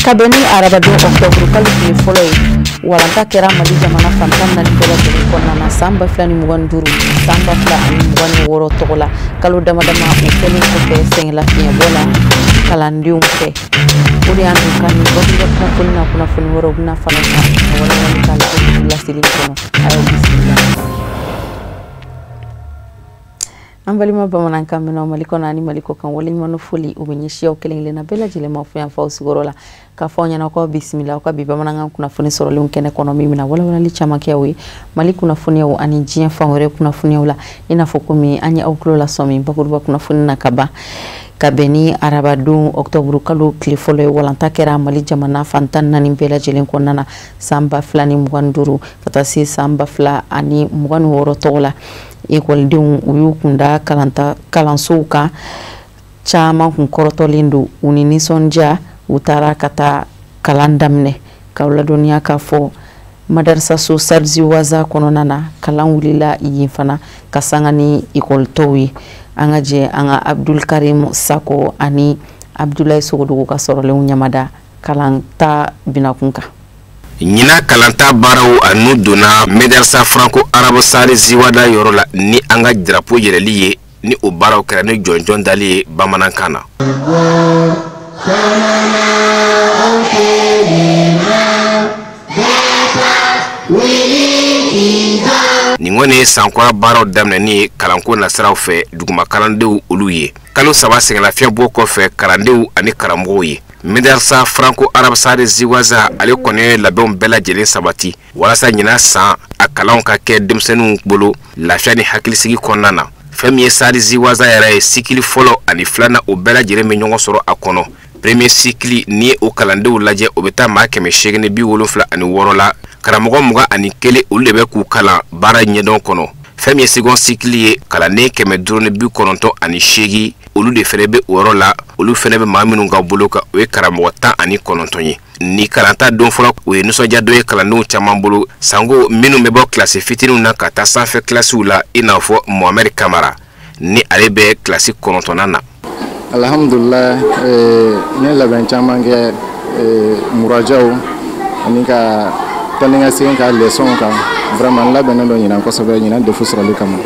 Ka bɛn ni arabadon octobre kalo tile fɔlɔ ye, walanta kɛra Mali jamana fan 14 bɛɛ lajɛlen kɔnɔna na san 2025 san 2026 tɔgɔ la. Kalo dama dama o kɛlen kɔfɛ sɛgɛnlafiɲɛbɔ la kalandenw fɛ, o de y'an don kan ni bakuruba kunnafoni na. Kunnafoni wɛrɛw bɛna fara kan ka walawalali k'a la aw laseli kɔnɔ. A y'aw bisimila, an balima bamanankan mɛnnaw Mali kɔnɔ ani Mali kɔ kan. Waleɲuman foli o bɛ ɲɛsin aw kelen kelenna bɛɛ lajɛlen ma fo yan f'aw sigiyɔrɔ la, k'a fɔ aw ɲɛna k'aw bisimila aw ka bi bamanankan kunnafoni sɔrɔlenw kɛnɛ kɔnɔ, min bɛna walawalali caman kɛ aw ye Mali kunnafoniyaw ani diɲɛ fan wɛrɛ kunnafoniyaw la. I n'a fɔ komi an ye aw tulo lasɔmi bakuruba kunnafoni na ka ban, ka bɛn ni arabadon octobre kalo tile fɔlɔ ye, walanta kɛra Mali jamana fan 14 bɛɛ lajɛlen kɔnɔna na san 2025 ka taa se san 2026 tɔgɔ la. Ekɔlidenw u y'u kunda kalanta kalansow kan, caman kun kɔrɔtɔlen don, u ni nisɔndiya u taara ka taa kalan daminɛ. K'aw ladɔnniya k'a fɔ madarisaso Sarzi Waza kɔnɔna na, kalan wulila yen fana ka sanga ni ekɔli tɔw ye. An ka jɛ an ka Abdul Karim Sako ani Abdulayi Sogodogo ka sɔrɔlenw ɲamada kalan ta binakun kan. Ɲinan kalanta baaraw a n'u donna Medarsa Franco Arabe Sari Ziwada yɔrɔ la ni an ka drapeau yɛlɛli ye, ni o baaraw kɛra ni jɔnjɔn dali ye bamanankan na. Nin kɔni ye sankura baaraw daminɛni ye kalanko nasiraw fɛ duguma kalandenw olu ye, kalo 3 sɛgɛnlafiɲɛbɔ kɔfɛ kalandenw ani karamɔgɔw ye. Medarsa Franco Arabe Sari Ziwaza ale kɔni ye labɛnw bɛɛ lajɛlen sabati walasa ɲinan san a kalanw ka kɛ denmisɛnninw bolo lafiya ni hakilisigi kɔnɔna na. Fɛn min ye Sari Ziwaza yɛrɛ ye, cycle fɔlɔ ani filanan o bɛɛ lajɛlen bɛ ɲɔgɔn sɔrɔ a kɔnɔ. Premier cycle, n'i ye o kalandenw lajɛ, o bɛ taa maa 876 la. Karamɔgɔ 21 olu de bɛ k'u kalan baara ɲɛdɔn kɔnɔ. Fɛn min ye second cycle ye, kalanden 598 olu de fɛnɛ bɛ o yɔrɔ la. Olu fɛnɛ bɛ maa minnu ka bolo kan, o ye karamɔgɔ 19 ye. Ni kalanta don fɔlɔ, o ye nisɔndiya dɔ ye kalandenw caman bolo, sango minnu bɛ bɔ kilasi fitininw na ka taa sanfɛ kilasiw la, i n'a fɔ Mohamed Kamara ni ale bɛ kilasi 9nan na. Alhamdulillah, n ye labɛn caman kɛ, murajaw ani ka taa ni ka segin ka leçon kan. Vraiment, n labɛnnen don ɲinan kosɛbɛ, ɲinan DEF sɔrɔli kama.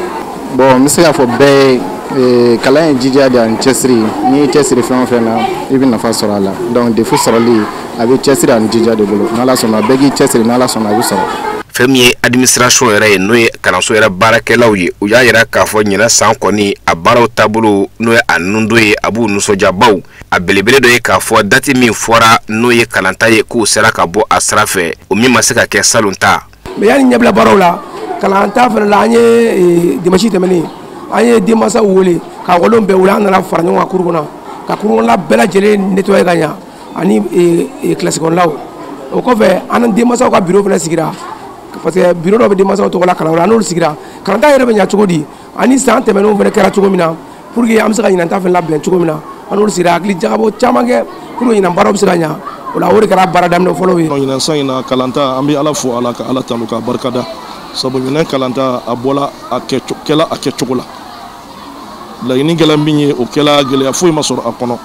Bon, n bɛ se k'a fɔ bɛɛ ye, kalan ye jija de ani cɛsiri. N'i y'i cɛsiri fɛn o fɛn na, i bɛ nafa sɔrɔ a la. Donc DEF sɔrɔli a bɛ cɛsiri ani jija de bolo. N'Ala sɔnna, bɛɛ k'i cɛsiri, n'Ala sɔnna a bɛ sɔrɔ. Fɛn min ye administration yɛrɛ ye, n'o ye kalanso yɛrɛ baarakɛlaw ye, u y'a yira k'a fɔ ɲinan san kɔni a baaraw taabolo, n'o ye a nundo ye, a b'u nisɔndiyabaw. A belebele dɔ ye k'a fɔ date min fɔra, n'o ye kalanta ye, k'u sera ka bɔ a sira fɛ, o min ma se ka kɛ salon ta. Mais yanni ɲɛbila baaraw la, kalanta fana la, an ye dimanche tɛmɛnen, an ye denmansaw wele ka ekɔlidenw bɛɛ wele. An nana fara ɲɔgɔn kan kuru kɔnɔ ka kuru kɔnɔna bɛɛ lajɛlen nettoyer ka ɲa ani kilasi kɔnɔnaw. O kɔfɛ, an ni denmansaw ka bureau fana sigira, parce que bureau dɔ bɛ denmansaw tɔgɔ la kalanyɔrɔ la. An n'olu sigira, kalanta yɛrɛ bɛ ɲa cogo di ani san tɛmɛnenw fana kɛra cogo min na, pour que an bɛ se ka ɲinan ta fana labɛn cogo min na. An n'olu sigira, hakili jagabɔ caman kɛ pour que ɲinan baaraw bɛ se ka ɲa. O la, o de kɛra baara daminɛ fɔlɔ ye. Ɲinan san in na kalanta, an bɛ Ala fo, Ala ka Ala tanu k'a barikada, sabu ɲinan kalanta a bɔla a kɛla a kɛcogo la. Laɲini kɛla min ye, o kɛla, gɛlɛya foyi ma sɔrɔ a kɔnɔ.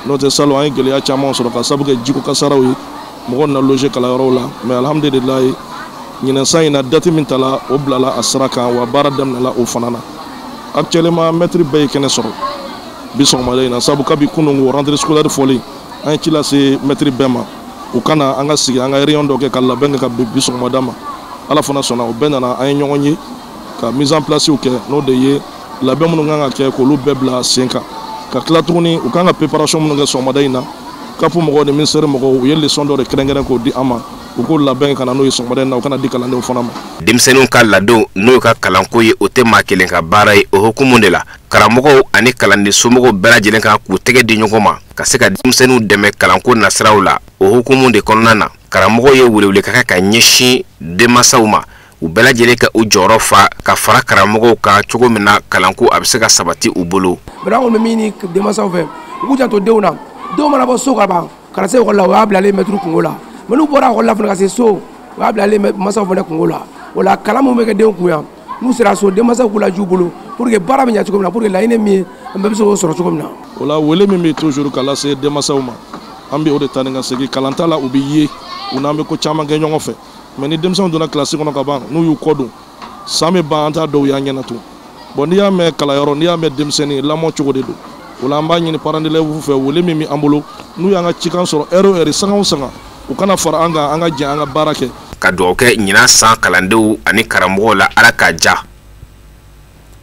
N'o tɛ, salon an ye gɛlɛya caman sɔrɔ ka sababu kɛ jiko kasaraw ye, mɔgɔw na loger kalanyɔrɔw la. Mais alhamdulilayi, ɲinan san in na, date min tala, o bilala a sira kan, wa baara daminɛla o fana na. Actuellement, maître bɛɛ ye kɛnɛ sɔrɔ bi sɔgɔmada in na, sabu kabi kunun ko rentrée scolaire fɔlen, an ye ci lase maître bɛɛ ma, u ka na an ka sigi, an ka réunion dɔ kɛ ka labɛn kɛ ka bɛn bi sɔgɔmada ma. Ala fana sɔnna, o bɛɛ nana, an ye ɲɔgɔn ye ka mise en place kɛ, n'o de ye labɛn minnu kan ka kɛ k'olu bɛɛ bila sen kan. Ka tila tuguni, u kan ka préparation minnu kɛ sɔgɔmada in na, CAP mɔgɔw ni ministère mɔgɔw, u ye leçon dɔ de kɛrɛnkɛrɛn k'o di an ma, u k'o labɛn ka na n'o ye sɔgɔmada in na, u kana di kalandenw fana ma. Denmisɛnninw ka ladon, n'o y'u ka kalanko ye, o tɛ maa kelen ka baara ye. O hukumu de la, karamɔgɔw ani kalanden somɔgɔw bɛɛ lajɛlen kan k'u tɛgɛ di ɲɔgɔn ma ka se ka denmisɛnninw dɛmɛ kalanko nasiraw la. O hukumu de kɔnɔna na, karamɔgɔw ye welewele ka kɛ ka ɲɛsin denmansaw ma, u bɛɛ lajɛlen ka u jɔyɔrɔ fa ka fara karamɔgɔw kan cogo min na kalanko a bɛ se ka sabati u bolo. An kɔni bɛ min ɲini denmansaw fɛ, u k'u janto denw na. Denw mana bɔ so ka ban ka na se ekɔli la, o y'a bilalen mɛtiri kungo la. Mais n'u bɔra ekɔli la fana ka se so, o y'a bilalen mansaw fana kungo la. O la, kalan min bɛ kɛ denw kun yan, n'u sera so, denmansaw k'u lajɛ u bolo pour que baara bɛ ɲɛ cogo min na, pour que laɲini min ye, an bɛɛ bɛ se k'o sɔrɔ cogo min na. O la, wele min bɛ toujours ka lase denmansaw ma, An bɛ o de ta ni ka segin kalanta la, u bɛ ye u n'an bɛ ko caman kɛ ɲɔgɔn fɛ. Mais ni denmisɛnw donna kilasi kɔnɔ ka ban, n'u y'u kɔ don, san bɛ ban, an t'a dɔw y'an ɲɛna tun. Bon, n'i y'a mɛn kalanyɔrɔ, n'i y'a mɛn denmisɛnnin, lamɔ cogo de don. O la, an b'a ɲini parents d'élèves fɛ, wele min bɛ an bolo, n'u y'an ka cikan sɔrɔ heure o heure, sanga o sanga, u kana fara an kan, an ka jɛ an ka baara kɛ. Ka dugawu kɛ ɲinan san kalandenw ani karamɔgɔw la, Ala k'a ja.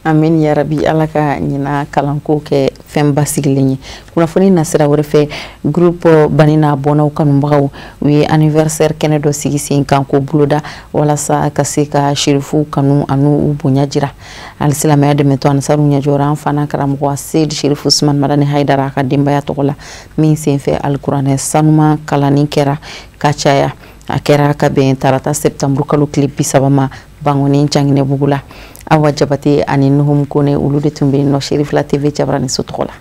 Amin yarabi, Ala ka ɲina kalanko kɛ fɛn basigilen ye. Kunnafoni nasira wɛrɛ fɛ, groupe Banina Bɔnnaw kanubagaw, u ye anniversaire kɛnɛ dɔ sigi sen kan k'o boloda walasa ka se ka Sherifu kanu ani u bonya jira. Hali silamɛya dɛmɛtɔ Ansaru ɲɛjɔra an fana karamɔgɔ Seyid Sherifu Usman Madani Hayidara a ka denbaya tɔgɔ la, min senfɛ alikuranɛ sanuman kalanni kɛra ka caya. A kɛra ka bɛn tarata septembre kalo tile 30 ma Bangoni Janginɛbugu la. Awa Jabate ani Nuhum Kone, olu de tun bɛ yen nɔ Sherifila TV jabaraniso tɔgɔ la.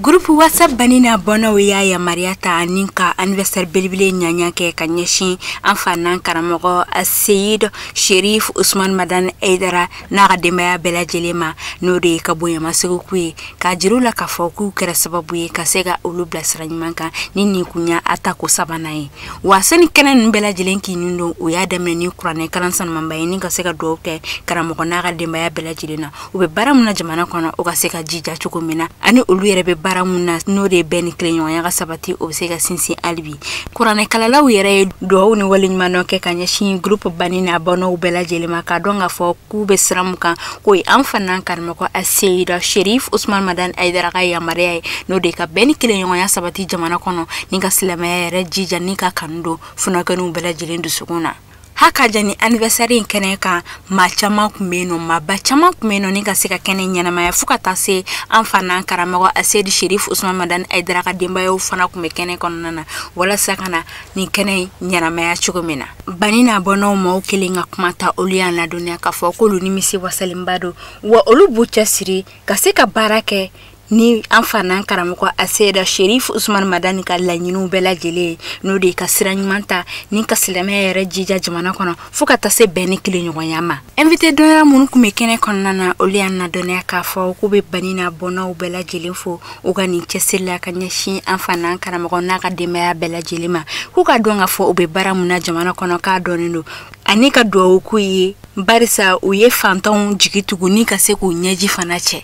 Groupe WhatsApp Banina Bɔnnaw y'a yamaruya ta ni ka anniversaire belebele ɲaɲa kɛ ka ɲɛsin an fa n'an karamɔgɔ Seyid Sherif Usman Madani Hayidara n'a ka denbaya bɛɛ lajɛlen ma, n'o de ye ka bonyamasegin ye, k'a jira u la k'a fɔ k'u kɛra sababu ye ka se ka olu bilasira ɲuman kan ni nin kun y'a a tako sabanan ye. Wa sani kɛnɛ ninnu bɛɛ lajɛlen k'i nun don, u y'a daminɛ ni kuranɛ kalan sanumanba ye ni ka se ka dugawu kɛ karamɔgɔ n'a ka denbaya bɛɛ lajɛlen na, u bɛ baara min na jamana kɔnɔ, o ka se ka jija cogo min na, ani olu yɛrɛ bɛ baara mun na, n'o de ye bɛn ni tilenɲɔgɔnya ka sabati, o bɛ se ka sinsin hali bi. Kuranɛkalalaw yɛrɛ ye dugawu ni waleɲumandɔn kɛ ka ɲɛsin groupe Banina Bɔnnaw bɛɛ lajɛlen ma, k'a dɔn k'a fɔ k'u bɛ sira mun kan, k'o ye an fana karamɔgɔ Seyida Sherif Usman Madani Hayidara ka yamaruya ye, n'o de ye ka bɛn ni tilenɲɔgɔnya sabati jamana kɔnɔ ni ka silamɛya yɛrɛ jija ni ka kanu don funankɛninw bɛɛ lajɛlen dusukun na. Haka ja ni anniversaire in kɛnɛ kan, maa caman tun bɛ yen nɔ, maaba caman tun bɛ yen nɔ ni ka se ka kɛnɛ ɲɛnamaya, fo ka taa se an fa n'an karamɔgɔ Seyidi Sherif Usman Madani Hayidara ka denbayaw fana tun bɛ kɛnɛ kɔnɔna na walasa ka na nin kɛnɛ in ɲɛnamaya cogo min na. Banina Bɔnnaw maaw kelen ka kuma ta, olu y'a ladɔnniya k'a fɔ k'olu nimisi wasalenba don, wa olu b'u cɛsiri ka se ka baara kɛ ni an fa n'an karamɔgɔ Seyida Sherif Usman Madani ka laɲiniw bɛɛ lajɛlen ye, n'o de ye ka sira ɲuman ta ni ka silamɛya yɛrɛ jija jamana kɔnɔ fo ka taa se bɛn ni tilenɲɔgɔnya ma. Invité dɔnya minnu tun bɛ kɛnɛ kɔnɔna na, olu y'an ladɔnniya k'a fɔ k'u bɛ Banina Bɔnnaw bɛɛ lajɛlen fo u ka nin cɛsiri la ka ɲɛsin an fa n'an karamɔgɔ n'a ka denbaya bɛɛ lajɛlen ma, k'u ka dɔn k'a fɔ u bɛ baara mun na jamana kɔnɔ k'a dɔnnen don, ani ka dugawu k'u ye barisa u ye fantanw jigi tugu ni ka se k'u ɲɛji fana cɛ.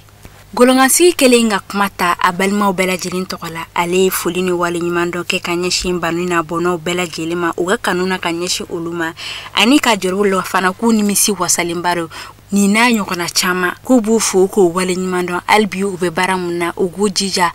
Golokansigi kɛlen ka kuma ta a balimaw bɛɛ lajɛlen tɔgɔ la, ale ye foli ni waleɲuman dɔ kɛ ka ɲɛsin Banina Bɔnnaw bɛɛ lajɛlen ma, u ka kanu na ka ɲɛsin olu ma, ani ka juru la fana k'u nimisi wasalenba don nin n'a ɲɔgɔnna caman, k'u b'u fo k'u waleɲuman dɔn hali bi u bɛ baara mun na, u k'u jija.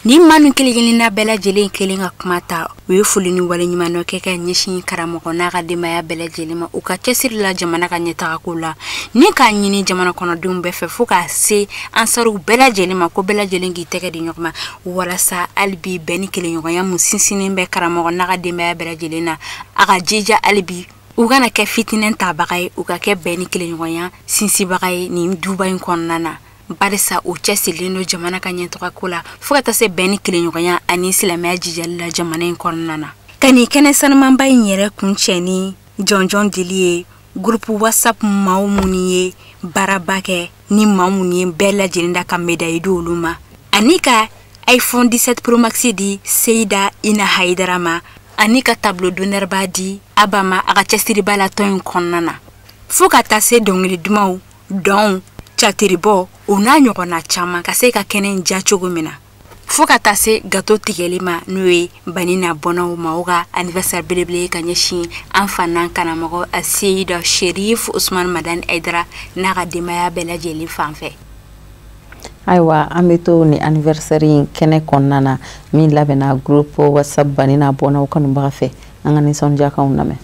Ni maa min kelen kelenna bɛɛ lajɛlen kelen ka kuma ta, u ye foli ni waleɲuman dɔ kɛ ka ɲɛsin karamɔgɔ n'a ka denbaya bɛɛ lajɛlen ma, u ka cɛsiri la jamana ka ɲɛtagako la, ni k'a ɲini jamana kɔnɔdenw bɛɛ fɛ fo k'a se ansaruw bɛɛ lajɛlen ma, ko bɛɛ lajɛlen k'i tɛgɛ di ɲɔgɔn ma walasa hali bi bɛn ni kelenɲɔgɔnya mun sinsinnen bɛ karamɔgɔ n'a ka denbaya bɛɛ lajɛlen na, a ka jija hali bi u kana kɛ fitinɛ tabaga ye, u ka kɛ bɛn ni kelenɲɔgɔnya sinsinbaga ye nin duba in kɔnɔna na, barisa u cɛsirilen don jamana ka ɲɛtagako la fo ka taa se bɛn ni kelenɲɔgɔnya ani silamɛya jijali la jamana in kɔnɔna na. Ka nin kɛnɛ sanumanba in yɛrɛ kuncɛ ni jɔnjɔn dili ye groupe WhatsApp maaw minnu ye baaraba kɛ ni maa minnu ye bɛɛ lajɛlen da ka médaille di olu ma, ani ka iPhone 17 Pro Max di Seyida Ina Hayidara ma, ani ka tableau d'honneur ba di Aba ma a ka cɛsiriba la tɔn in kɔnɔna na, fo ka taa se dɔnkili dumanw, dɔnw, catiribɔ o n'a ɲɔgɔnna caman ka se ka kɛnɛ in ja cogo min na, fo ka taa se gâteau tigɛli ma, n'o ye Banina Bɔnnaw maaw ka anniversaire belebele ka ɲɛsin an fa n'an karamɔgɔ Seyida Sherif Usman Madani Hayidara n'a ka denbaya bɛɛ lajɛlen fan fɛ. Ayiwa, an bɛ to ni anniversaire in kɛnɛ kɔnɔna na min labɛnna groupe WhatsApp Banina Bɔnnaw kanubaga fɛ, an ka nisɔndiyakanw lamɛn.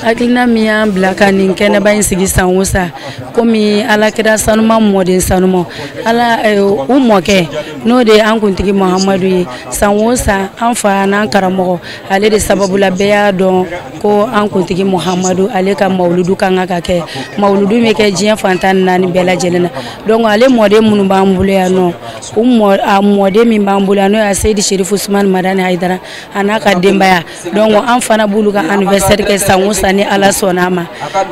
Hakilina min y'an bila ka nin kɛnɛba in sigi san o san, komi Ala kɛra sanuma mɔden sanuma Ala u mɔkɛ, n'o de ye an kuntigi Muhamadu ye, san o san an fa n'an karamɔgɔ ale de sababu la bɛɛ y'a dɔn ko an kuntigi Muhamadu ale ka mawuludu kan ka kɛ, mawuludu bɛ kɛ diɲɛ fan 14 bɛɛ lajɛlen na. Donc ale mɔden minnu b'an bolo yan nɔ, u mɔ a mɔden min b'an bolo yan n'o ye Seyidi Sherif Usman Madani Hayidara a n'a ka denbaya, donc an fana b'olu ka anniversaire kɛ san o san ni Ala sɔnna a ma.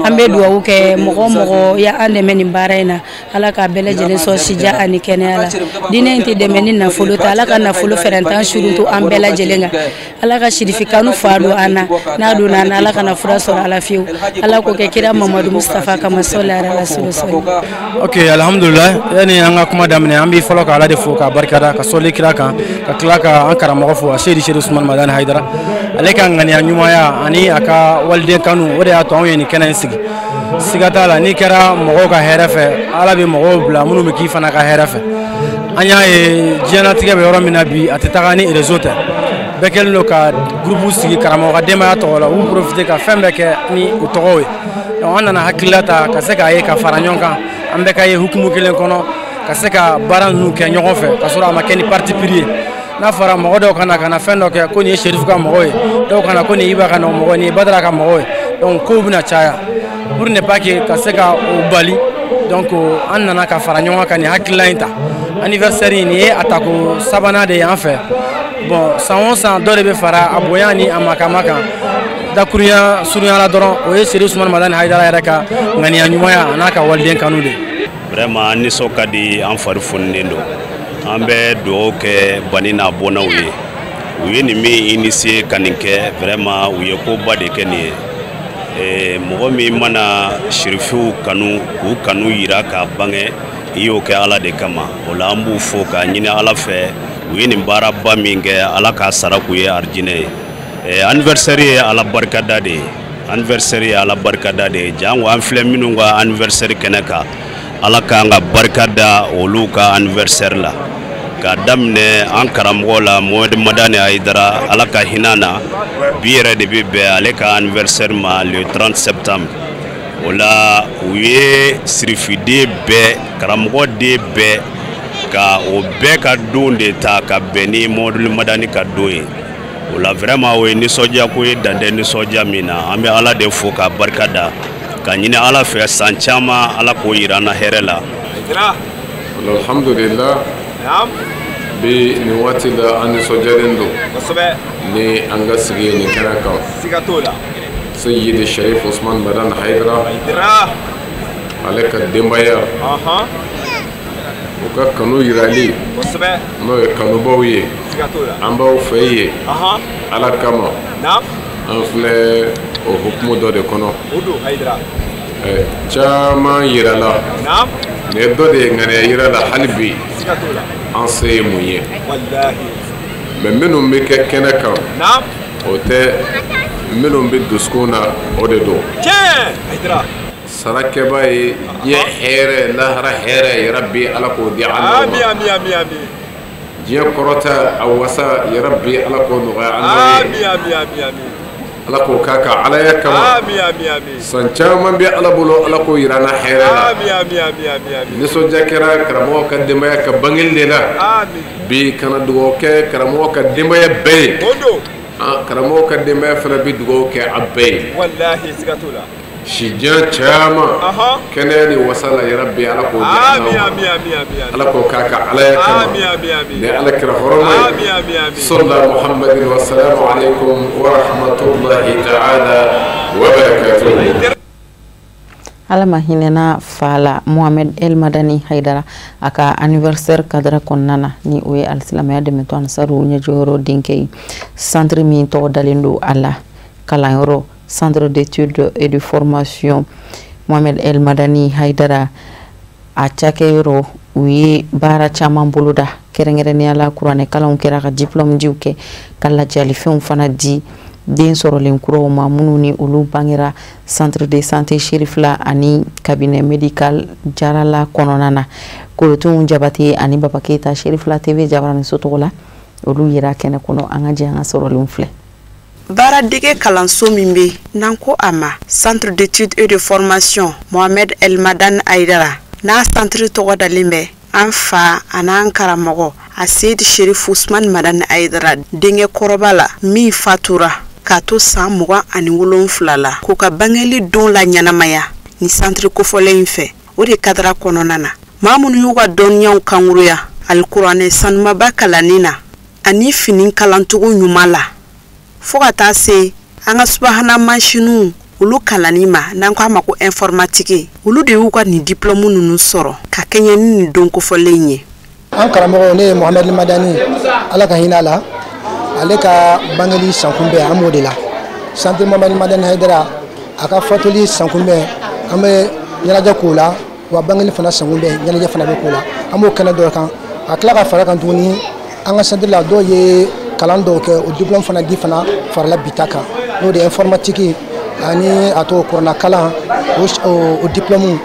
An bɛ dugawu kɛ mɔgɔ mɔgɔ ya an dɛmɛ nin baara in na, Ala k'a bɛɛ lajɛlen sɔn sija ani kɛnɛya la. Diinɛ in tɛ dɛmɛ ni nafolo tɛ, Ala ka nafolo fɛrɛntan surutu an bɛɛ lajɛlen kan. Ala ka sirifikanu fa don an na, n'a donna an na Ala kana fura sɔrɔ a la fiyewu. Ala k'o kɛ kira Mamadu Mustafa kama sɔli ala rasulu sɔli. Ok, alhamdulillah, yani an ka kuma daminɛ an bɛ fɔlɔ ka Ala de fo k'a barikada, ka sɔli kira kan, ka tila ka an karamɔgɔ fo, Seyidi Sedu Usumani Madani Hayidara. Ale ka ŋaniya ɲumanya ani a ka waliden kanu, o de y'a to anw ye nin kɛnɛ in sigi. Siga t'a la, n'i kɛra mɔgɔw ka hɛrɛ fɛ, Ala bɛ mɔgɔw bila minnu bɛ k'i fana ka hɛrɛ fɛ. An y'a ye diɲɛlatigɛ bɛ yɔrɔ min na bi, a tɛ taga ni réseau tɛ. Bɛɛ kɛlen don ka groupe sigi karamɔgɔ ka denbaya tɔgɔ la, u profiter ka fɛn bɛɛ kɛ ni u tɔgɔw ye. Donc an nana hakilila ta ka se k'a ye ka fara ɲɔgɔn kan, an bɛɛ ka ye hukumu kelen kɔnɔ, ka se ka baara ninnu kɛ ɲɔgɔn fɛ, ka sɔrɔ a ma kɛ ni parti pris ye. N'a fɔra mɔgɔ dɔw kana ka na fɛn dɔ kɛ ko nin ye Serifu ka mɔgɔ ye, dɔw kana ko nin ye Iba ka mɔgɔ ye, nin ye Badara ka mɔgɔ ye, donc kow bɛna caya. Pour ne pas que ka se ka o bali, donc an nana ka fara ɲɔgɔn kan nin hakilila in ta. Anniversaire nin ye a tako sabanan de ye an fɛ. Bon, san o san dɔ de bɛ fara a bonya ni a makama kan. Dakurunya surunyala dɔrɔn, o ye Sedu Usumani Madani Hayidara yɛrɛ ka ŋaniya ɲumanya a n'a ka waliden kanu de. Vraiment an nisɔn ka di, an fari foninen don. An bɛ dugawu kɛ Bani n'a bɔnnaw ye. U ye nin min initier ka nin kɛ, vraiment u ye koba de kɛ nin ye. Mɔgɔ min mana sirifiw kanu, k'u kanu yira k'a bange, i y'o kɛ Ala de kama. O la an b'u fo k'a ɲini Ala fɛ, u ye nin baaraba min kɛ, Ala k'a sara k'u ye arijinɛ ye. Anniversaire ye Ala barikada de ye. Anniversaire ye Ala barikada de ye. Jango an filɛ minnu ka anniversaire kɛnɛ kan, Ala k'an ka barika da olu ka anniversaire la. K'a daminɛ an karamɔgɔ la Mohamed Madani Hayidara, Ala ka hinɛ na, bi yɛrɛ de bɛ bɛn ale ka anniversaire ma le 30 septembre. O la u ye sirifiden bɛɛ, karamɔgɔden bɛɛ, ka o bɛɛ ka don de ta ka bɛn ni Mohamed Madani ka don ye. O la vraiment o ye nisɔndiya ko ye, dan tɛ nisɔndiya min na. An bɛ Ala de fo k'a barika da, ka ɲini Ala fɛ san caman Ala k'o yira an na hɛrɛ la. Alhamdulillah, bi nin waati la an nisɔndiyalen don ni an ka sigi nin kɛnɛ kan. Seyidi Sherif Usman Madani Hayidara, ale ka denbaya, u ka kanu yirali, n'o ye kanubaw ye, an b'aw fɛ yen Ala kama. An filɛ o hukumu dɔ de kɔnɔ. Caman yirala, nin ye dɔ de ye ŋaniya yira la hali bi an se ye mun ye. Mais minnu bɛ kɛ kɛnɛ kan, o tɛ minnu bɛ dusukun na, o de don. Sarakɛba ye diɲɛ hɛrɛ, lahara hɛrɛ, yarabi Ala k'o di an ma. Diɲɛ kɔrɔta a wasa, yarabi Ala k'o nɔgɔya an ye. Ala k'o k'a ka Alaya kama. San caman bɛ Ala bolo, Ala k'o yira an na hɛrɛ la. Nisɔndiya kɛra karamɔgɔ ka denbaya ka bangeli de la bi, kana dugawu kɛ karamɔgɔ ka denbaya bɛɛ ye. Karamɔgɔ ka denbaya fana bɛ dugawu kɛ a bɛɛ ye. Sijan caman, kɛnɛya ni wasa la, yarabi Ala k'o di an ma. Ala k'o k'a ka Alaya kama. Ni Ala kira hɔrɔma ye. Sɔla Muhammadin wa salamu aleykum wa rahmatulahi ta'ala wa barakatuhu. Ala ma hinɛna fa la Mohamed El Madani Hayidara a ka anniversaire kadara kɔnɔna na, ni o ye alisilamɛya dɛmɛtɔ ansaru ɲɛjɔyɔrɔ denkɛ ye. Centre min tɔgɔ dalen don a la, kalanyɔrɔ Centre d'études et de formation Mohamed El Madani Hayidara, a cakɛyɔrɔ u ye baara caman boloda, kɛrɛnkɛrɛnnenya la kuranɛ kalanw kɛra, ka diplôme diw kɛ, ka lajɛlifɛnw fana di den sɔrɔlen kuraw ma minnu ni olu bangera centre de santé Serifila ani cabinet médical Jarala kɔnɔna na. Kolotunw Jabate ani Baba Keyita, Serifila TV jabaraninso tɔgɔ la, olu yera kɛnɛ kɔnɔ. An ka jɛ an ka sɔrɔlenw filɛ. Baaradege kalanso min bɛ n'an ko a ma Centre d'études et de formation Mohamed El Madani Hayidara, n'a centre tɔgɔ dalen bɛ an fa an'an karamɔgɔ a Seyidi Sherif Usman Madani Hayidara denkɛ kɔrɔba la, min fatura k'a to san 27 la, k'u ka bangeli don la ɲɛnamaya ni centre kofɔlen in fɛ. O de kadara kɔnɔna na, maa minnu y'u ka dɔnniyaw kankuruya alikuranɛ sanumaba kalanni na ani fini kalancogo ɲuman la, fo ka taa se an ka subahana mansinw Olu kalanni ma n'an ko a ma ko informatique, olu de y'u ka nin diplôme ninnu sɔrɔ ka kɛɲɛ ni nin don kofɔlen ye. An karamɔgɔ ne ye Mohamed Madani, Ala ka hinɛ a la, ale ka bangeli sankunbɛn an b'o de la. Centre Mohamed Madani Haidara a ka fatuli sankunbɛn an bɛ ɲɛnajɛ k'o la, wa bangeli fana sankunbɛn ɲɛnajɛ fana bɛ k'o la, an b'o kɛnɛ dɔ kan. A tila ka fara kan tuguni an ka centre la dɔw ye kalan dɔw kɛ, o diplôme fana di fana farala bi ta kan, n'o de ye informatique ani a tɔgɔ kuranna kalan o diplôme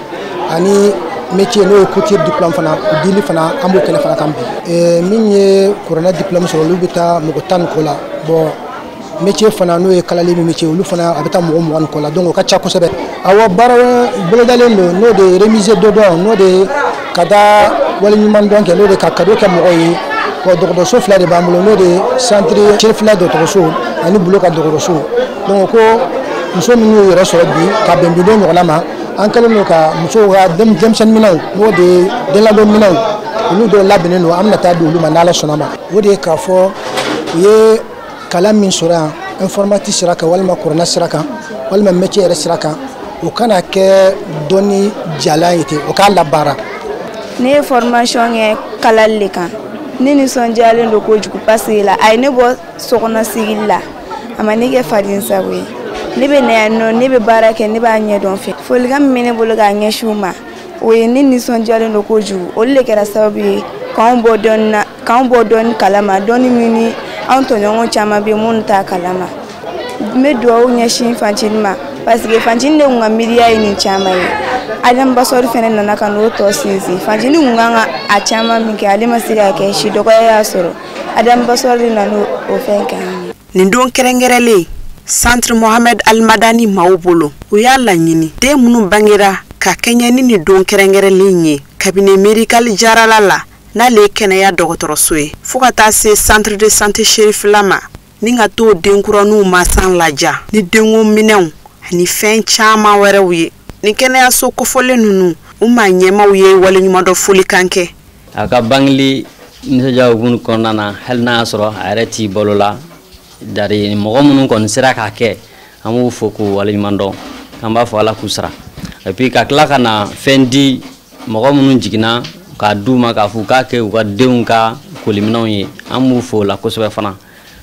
ani métier n'o ye couture diplôme fana o dili fana an b'o kɛnɛ fana kan bi. Min ye kuranna diplôme sɔrɔ olu bɛ taa mɔgɔ 10 ni kɔ la, bon métier fana n'o ye kalali min métier olu fana a bɛ taa mɔgɔ 20 ni kɔ la, donc o ka ca kosɛbɛ. Awɔ, baara bolodalen don n'o de ye remise de don, n'o de ye ka taa waleɲuman dɔn kɛ, n'o de ka cadeau kɛ mɔgɔw ye. Bon dɔgɔtɔrɔso 2 de b'an bolo, n'o de ye centre Cherifila dɔgɔtɔrɔso ani Bulo ka dɔgɔtɔrɔso. Donc ko muso minnu y'u yɛrɛ sɔrɔ bi ka bɛn bi don ɲɔgɔnna ma, an kɛlen don ka musow ka denmisɛnnin minɛnw n'o de ye denladon minɛnw olu dɔw labɛnnen don, an bɛna taa di olu ma n'Ala sɔnna ma. O de ye k'a fɔ u ye kalan min sɔrɔ yan informatique sira kan walima kuranna sira kan walima métier yɛrɛ sira kan, o kana kɛ dɔnni jalan ye ten, o k'a labaara. Ne ye formation kɛ kalali de kan, ne nisɔndiyalen don kojugu parce que la a ye ne bɔ sokɔnɔ sigili la, a ma ne kɛ faden sago ye. Ne bɛ na yan nɔ, ne bɛ baara kɛ, ne b'a ɲɛdɔn fɛ. Folikan min bɛ ne bolo k'a ɲɛsin u ma, o ye ne nisɔndiyalen don kojugu. Olu de kɛra sababu ye k'anw bɔ dɔɔni na, k'anw bɔ dɔɔni kalama, dɔɔni min ni anw tɔɲɔgɔnw caman bɛ yen minnu t'a kalama. N bɛ dugawu ɲɛsin fancinin ma parce que fancinin de kun ka miiriya ye nin caman ye. Adam Basori fɛnɛ nana ka n'o tɔ sinsin. Fancinin kun kan ka a caman min kɛ, ale ma se k'a kɛ, si dɔgɔya y'a sɔrɔ. Adam Basori de nana o fɛn kɛ. Nin don kɛrɛnkɛrɛnlen Centre Mohamed Al Madani maaw bolo, u y'a laɲini den minnu bangera ka kɛɲɛ ni nin don kɛrɛnkɛrɛnlen ye cabinet médical Jarala la, n'ale ye kɛnɛya dɔgɔtɔrɔso ye, fo ka taa se centre de santé Cherifila ma, ni ka t'o denkuraninw masan laja ni denko minɛnw ani fɛn caman wɛrɛw ye. Ni kɛnɛyaso kofɔlen ninnu, u maa ɲɛmaaw ye waleɲumandɔn folikan kɛ. A ka bangeli nisɔndiya hukumu kɔnɔna na, hali n'a y'a sɔrɔ a yɛrɛ t'i balo la, dari mɔgɔ minnu kɔni sera k'a kɛ, an b'u fo k'u waleɲuman dɔn, an b'a fɔ Ala k'u sara. Et puis ka tila ka na fɛn di mɔgɔ minnu jiginna k'a d'u ma k'a fɔ u k'a kɛ u ka denw ka koliminɛnw ye, an b'u fo o la kosɛbɛ fana.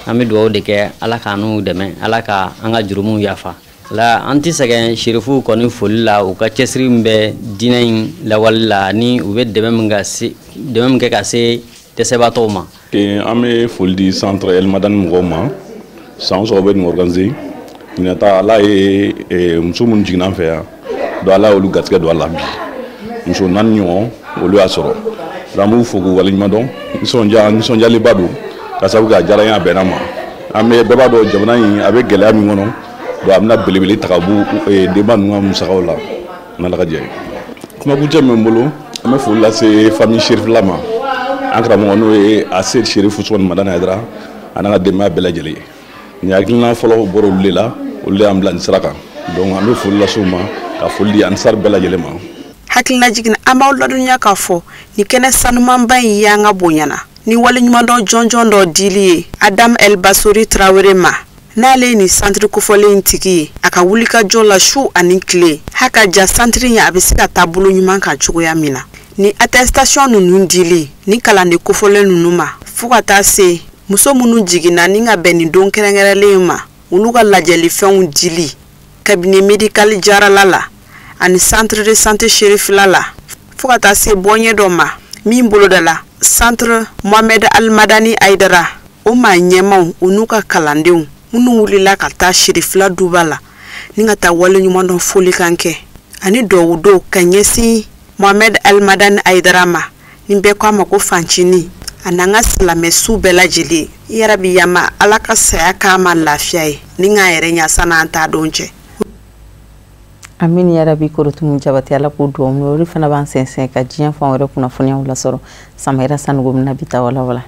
An bɛ dugawu de kɛ Ala k'an n'u dɛmɛ, Ala ka an ka jurumuw yafa. La an tɛ sɛgɛn Cherifuw kɔni foli la, u ka cɛsiri min bɛ diinɛ in lawali la ani u bɛ dɛmɛ min kɛ ka se dɛsɛbaatɔw ma. An bɛ foli di centre El Madani mɔgɔw ma, san o san u bɛ nin organiser. Ɲinan ta Ala ye muso minnu jiginna an fɛ yan, donc Ala y'olu garijɛgɛ don a la bi. Muso 4 ɲɔgɔn olu y'a sɔrɔ. Donc an b'u fo k'u waleɲuman dɔn. Nisɔndiyalenba don ka sababu kɛ a diyara n ye, a bɛnna ma. An bɛ bɛɛ b'a dɔn jamana in a bɛ gɛlɛya min kɔnɔ, donc a bɛna belebele ta ka bɔ denba ninnu ka musakaw la, n'Ala ka jɛ ye. Kumakuncɛ min bɛ n bolo, an bɛ foli lase famille Cherifila ma, an karamɔgɔ n'o ye Aseri Chérif Ousmane Madani Haidara a n'a ka denbaya bɛɛ lajɛlen ye. Nin hakilina fɔlɔ bɔra olu de la, olu de y'an bila nin sira kan, donc an bɛ foli lase u ma ka foli di Ansar bɛɛ lajɛlen ma. Hakililajigin an b'aw ladɔnniya k'a fɔ nin kɛnɛ sanumanba in y'an ka bonyana ni waleɲumandɔn jɔnjɔn dɔ dili ye Adam El Basori Traoré ma, n'ale ye nin centre kofɔlen in tigi ye, a ka wulikajɔ la su ani tile haka ja centre in a bɛ se ka taa bolo ɲuman kan cogoya min na. Ni attestation ninnu dili ni kalanden kofɔlen ninnu ma, fo ka taa se muso minnu jiginna ni ka bɛn nin don kɛrɛnkɛrɛnlen ma, olu ka lajɛlifɛnw dili cabinet médical Jarala la ani centre de santé Cherifila la, fo ka taa se bɔɲɛ dɔ ma min boloda la centre Mohamed Al Madani Haidara, o maa ɲɛmaaw u n'u ka kalandenw minnu wulila ka taa Cherifila duba la ni ka taa waleɲumandɔn folikan kɛ ani duwawu don ka ɲɛsin Mohamed Al Madani Haidara ma, ni bɛɛ ko a ma ko fancinin, a n'an ka silamɛ su bɛɛ lajɛlen. I yɛrɛ bi yama Ala ka saya k'a ma lafiya ye ni k'an yɛrɛ ɲɛ san'an t'a don cɛ. Amin ya rabi Korotumu Jabate, Ala k'o duwawu minɛ. Olu fana b'an sɛnsɛn ka diɲɛ fan wɛrɛ kunnafoniyaw lasɔrɔ. Samahira Sanogo bɛna bi ta walawala.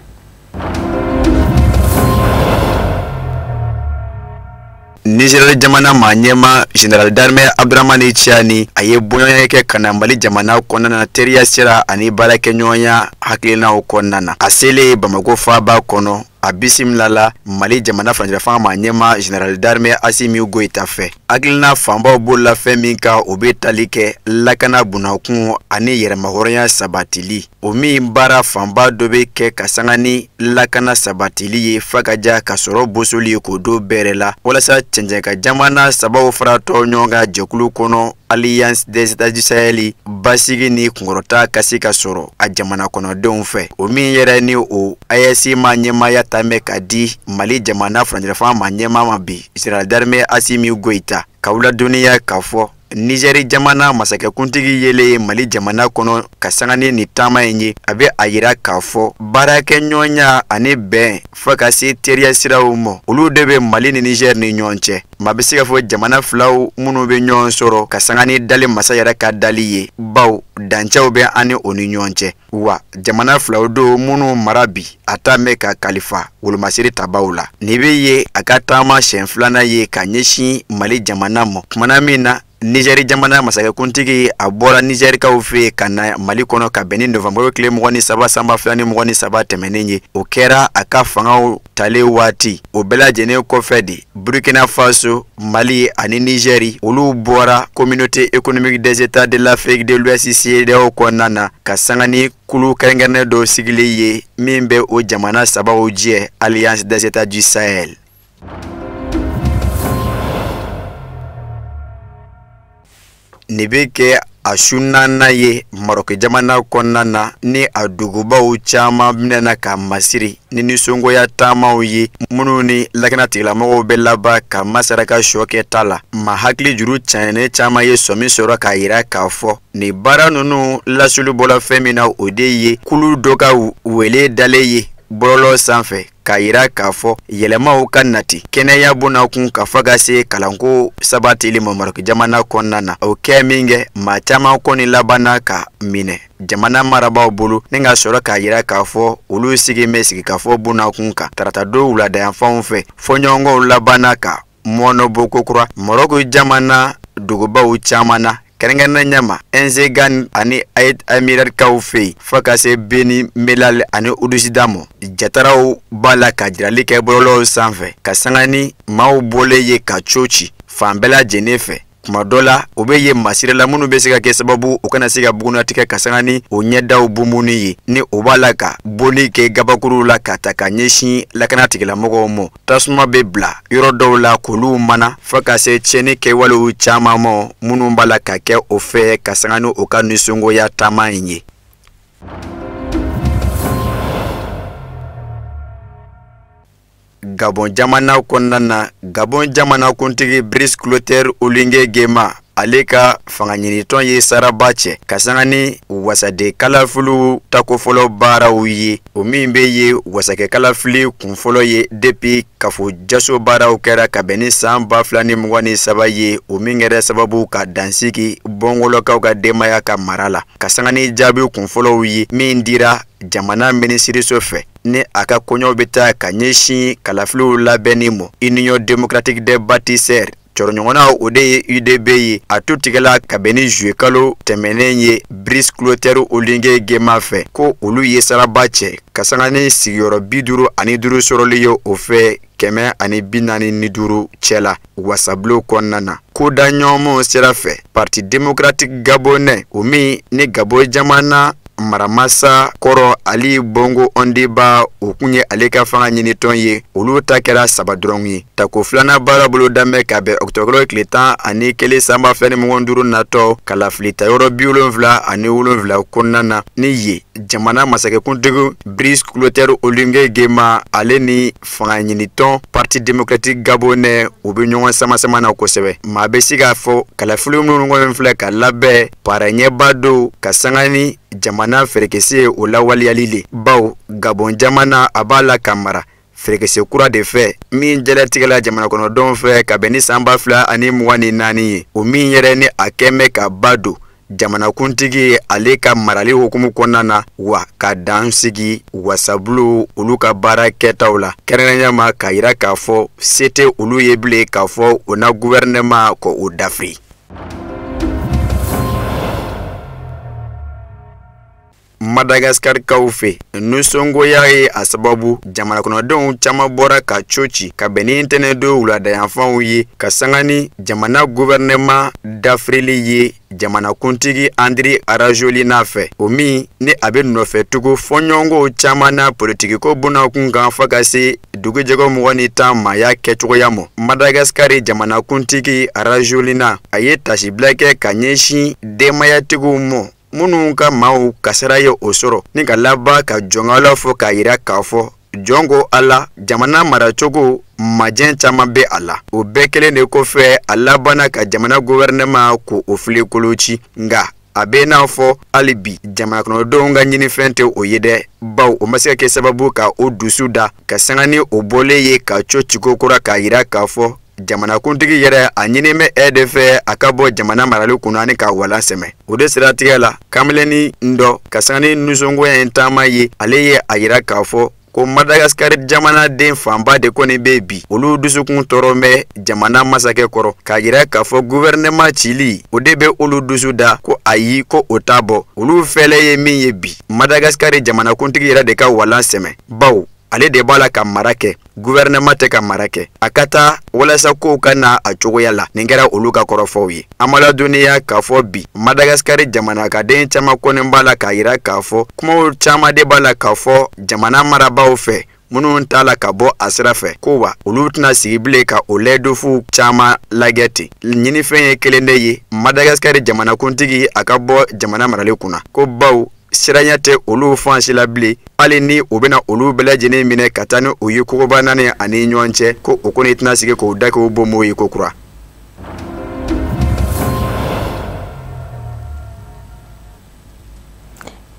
Niger jamana maa ɲɛma Général d'armée Abdramane Tiani a ye bɔɲɔgɔnya kɛ ka na Mali jamana kɔnɔna na teriya sira ani baarakɛɲɔgɔnya hakilinaw kɔnɔna na. A selen Bamakɔ faaba kɔnɔ, a bisimila la Mali jamana furancɛfanga maa ɲɛma Général d'armée Assimi Goïta fɛ. Hakilina fanbaw b'o fɛn min kan, o bɛ tali kɛ lakana bunakun ani yɛrɛmahɔrɔnya sabatili, o min baara fanba dɔ bɛ kɛ ka sanga ni lakana sabatili ye, fagaja ka sɔrɔ bosoli ye k'o don bɛrɛ la, walasa cɛncɛn ka jamana sabaw faratɔ ɲɔgɔn kan jɛkulu kɔnɔ Alliance des États du Sahel, basigi ni kunkɔrɔta ka se ka sɔrɔ a jamana kɔnɔdenw fɛ. O min yɛrɛ ni o AES ma ɲɛmaaya ta mɛn ka di Mali jamana furancɛlafanga ma ɲɛmaa ma bi, général d'armée Assimi Goïta, k'aw ladɔnniya k'a fɔ Nizɛri jamana masakɛkuntigi yelen Mali jamana kɔnɔ ka sanga ni nin taama in ye, a bɛ a yira k'a fɔ baarakɛɲɔgɔnya ani bɛn fo ka se teriya siraw ma, olu de bɛ Mali ni Nizɛri ni ɲɔgɔn cɛ. Maa bɛ se ka fɔ jamana filaw minnu bɛ ɲɔgɔn sɔrɔ ka sanga ni dali masa yɛrɛ ka dali ye, baw dancɛw bɛ an ni o ni ɲɔgɔn cɛ. Wa jamana filaw don minnu mara bi a ta mɛn ka kalifa wolomasiri tabaw la. Nin bɛ ye a ka taama siɲɛ filanan ye ka ɲɛsin Mali jamana ma, kumana min na Nizɛri jamana masakɛkuntigi a bɔra Nizɛrikaw fɛ yen ka na Mali kɔnɔ ka bɛn ni novanburu tile 23 san 2023 tɛmɛnen ye. O kɛra a ka fangaw talen waati. O bɛɛ lajɛlen kɔfɛ de, Burkina Faso, Mali ani Nizɛri, olu bɔra Communauté économique des États de l'Afrique de l'Ouest CEDEAO kɔnɔna na, ka sanga ni kulu kɛrɛnkɛrɛnnen dɔ sigilen ye min bɛ o jamana sabaw jɛ, Alliance des États du Sahel. Nin bɛ kɛ a su naaninan ye Marɔki jamana kɔnɔna na, ni a dugubaw caman minɛna ka masiri ni nisɔngoya taamaw ye, minnu ni lakana tigilamɔgɔw bɛ laban ka masaraka sɔ kɛ ta la. Ma hakili juru cayanen caman ye sɔmi sɔrɔ k'a yira k'a fɔ nin baara ninnu lasuli bɔla fɛn min na, o de ye kulu dɔ ka wele dalen ye bɔlɔlɔ sanfɛ k'a yira k'a fɔ yɛlɛmaw ka nati kɛnɛya bunakun ka fɔ ka se kalanko sabatili ma Marɔki jamana kɔnɔna na. O kɛ min kɛ, maa caman kɔni labanna ka minɛ jamana marabaaw bolo, ni ka sɔrɔ k'a yira k'a fɔ olu sigi bɛ sigikafɔ bunakun kan taratadon wuladayanfanw fɛ. Fɔɲɔgɔnkɔw labanna ka mɔnɔbɔ kokura Marɔki jamana dugubaw caman na, kɛrɛnkɛrɛnnenya ma Ɛnzegan ani Ait Amiralikaw fɛ yen, fo ka se Beni Mellal ani Udusida ma. Jataraw b'a la ka jirali kɛ bɔlɔlɔw sanfɛ ka sanga ni maaw bɔlen ye ka co ci fan bɛɛ lajɛlen fɛ. Tuma dɔ la o bɛ ye masirila minnu bɛ se ka kɛ sababu u kana se ka bugunnatigɛ ka sanga ni o ɲɛdaw bunbunni ye, ni o b'a la ka boli kɛ gabakuruw la ka ta ka ɲɛsin lakana tigilamɔgɔw ma. Tasuma bɛ bila yɔrɔ dɔw la k'olu mana, fo ka se tiɲɛni kɛwalew caman ma minnu b'a la ka kɛ o fɛ ka sanga ni o ka nisɔngoya taama in ye. Gabon jamana kɔnɔna na, Gabon jamana kuntigi Brice Clotaire Oligui Nguema, ale ka fangaɲinitɔn ye saraba cɛ ka sanga ni wasaden kalafiliw tako fɔlɔ baaraw ye, o min bɛ ye wasakɛ kalafili kun fɔlɔ ye depuis kafo jaso baaraw kɛra ka bɛn ni san 2023 ye, o min kɛra sababu ka dansigi bɔngɔlɔkaw ka denbaya ka mara la, ka sanga ni jaabi kun fɔlɔw ye min dira jamana minisiriso fɛ, ni a ka kɔɲɔw bɛ taa ka ɲɛsin kalafiliw labɛnni ma. Union démocratique des bâtisseurs cɔrɔɲɔgɔnna, o de ye UDB ye, a tu tigɛla ka bɛn ni juillet kalo tɛmɛnen ye Brice Clotaire Oligui Nguema fɛ, ko olu ye saraba cɛ ka sanga ni sigiyɔrɔ 55 sɔrɔli ye o fɛ 145 cɛ la wasabulon kɔnɔna na. Koda ɲɔgɔnmaw sira fɛ, Parti démocratique gabonais, o min ni Gabon jamana maramasa kɔrɔ Ali Bongo Ondimba o kun ye ale ka fanga ɲinitɔn ye, olu ta kɛra 3 dɔrɔn ye. Tako filanan baara bolo danbɛ ka bɛn ɔkutɔbukalo tile 11 san 2025 natɔ kalafili tayɔrɔ 77 kɔnɔna na, ni ye jamana masakɛkuntigi Brice Clotaire Oligui Nguema ale ni fanga ɲinitɔn Parti démocratique gabonais u bɛ ɲɔgɔn sama-sama na kosɛbɛ. Maa bɛ se k'a fɔ kalafili minnu kɔni filɛ ka labɛn paraɲɛba don ka sanga ni jamana ferekese ye o lawaleyali le, baw Gabon jamana a b'a la ka mara ferekese kura de fɛ min jɛlatigɛla jamana kɔnɔdenw fɛ ka bɛn ni san 2024 ye, o min yɛrɛ ni a kɛn bɛ ka ba don jamanakuntigi ale ka marali hukumu kɔnɔna na, wa ka dan sigi wasabulon olu ka baara kɛtaw la, kɛrɛnkɛrɛnnenya ma k'a yira k'a fɔ se tɛ olu ye bilen k'a fɔ o na gouvernement ko o dafiri. Madagaskarikaw fɛ. Nisɔngoya ye a sababu jamana kɔnɔdenw caman bɔra ka coci ka bɛn ni ntɛnɛndon wuladayanfanw ye ka sanga ni jamana gouvernement dafirili ye jamanakuntigi Andry Rajoelina fɛ, o min ni a bɛ nɔfɛtugu fɔɲɔgɔnkɔw caman na politikiko bunakun kan fo ka se dugujɛgɛ 25 maaya kɛcogoya ma. Madagascar jamanakuntigi Rajoelina a ye tasibila kɛ ka ɲɛsin denbayatigiw ma minnu ka maaw kasara ye o sɔrɔ ni ka laban ka jɔnkala fɔ k'a yira k'a fɔ jɔn ko Ala jamana maracogo majɛ caman bɛ a la. O bɛɛ kelen de kɔfɛ a labanna ka jamana gouvernement ko o filikolo ci, nka a bɛ n'a fɔ hali bi jamana kɔnɔdenw ka ɲinifɛn tɛ o ye dɛ, baw o ma se ka kɛ sababu ka o dusu da ka sanga ni o bɔlen ye ka co ciko kura k'a yira k'a fɔ jamanakuntigi yɛrɛ a ɲini bɛ e de fɛ a ka bɔ jamana marali kunna ani ka walan sɛmɛ. O de siratigɛ la kamalennin dɔ ka sanga ni nisɔngoya in taama ye, ale ye a yira k'a fɔ ko Madagascar jamanaden fanba de kɔni bɛ bi olu dusukun tɔɔrɔ bɛ jamana masakɛ kɔrɔ k'a yira k'a fɔ gouvernement cili o de bɛ olu dusu da ko ayi ko o t'a bɔ. Olu fɛlɛ ye min ye bi Madagascar jamanakuntigi yɛrɛ de ka walan sɛmɛ, baw ale de b'a la ka mara kɛ, gouvernement tɛ ka mara kɛ, a ka taa walasa kow ka na a cogoya la. Nin kɛra olu ka kɔrɔfɔw ye. An ma ladɔnniya k'a fɔ bi Madagascar jamana ka den caman kɔni b'a la k'a yira k'a fɔ kumaw caman de b'a la k'a fɔ jamana marabaaw fɛ minnu t'a la ka bɔ a sira fɛ, ko wa olu tɛna sigi bilen ka o lɛdufu caman lajɛ ten. Ɲinifɛn ye kelen de ye, Madagascar jamanakuntigi a ka bɔ jamana marali kunna, ko baw siranya tɛ olu fan si la bilen, hali ni u bɛna olu bɛɛ lajɛlen minɛ ka taa ni o ye kogoba naani ani ɲɔgɔn cɛ, ko o kɔni tɛna sigi k'o da k'o bɔ ye ko kura.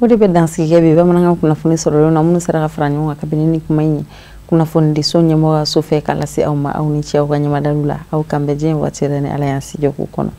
O de bɛ dansigi kɛ bi bamanankan kunnafoni sɔrɔlenw na minnu sera ka fara ɲɔgɔn kan kabini ni kuma in ye kunnafonidiso ɲɛmɔgɔ so fɛ k'a lase aw ma. Aw ni ce aw ka ɲɛmadalu la, aw kan bɛn diɲɛ waati yɛrɛ ni Ala y'an si jɔ k'u kɔnɔ.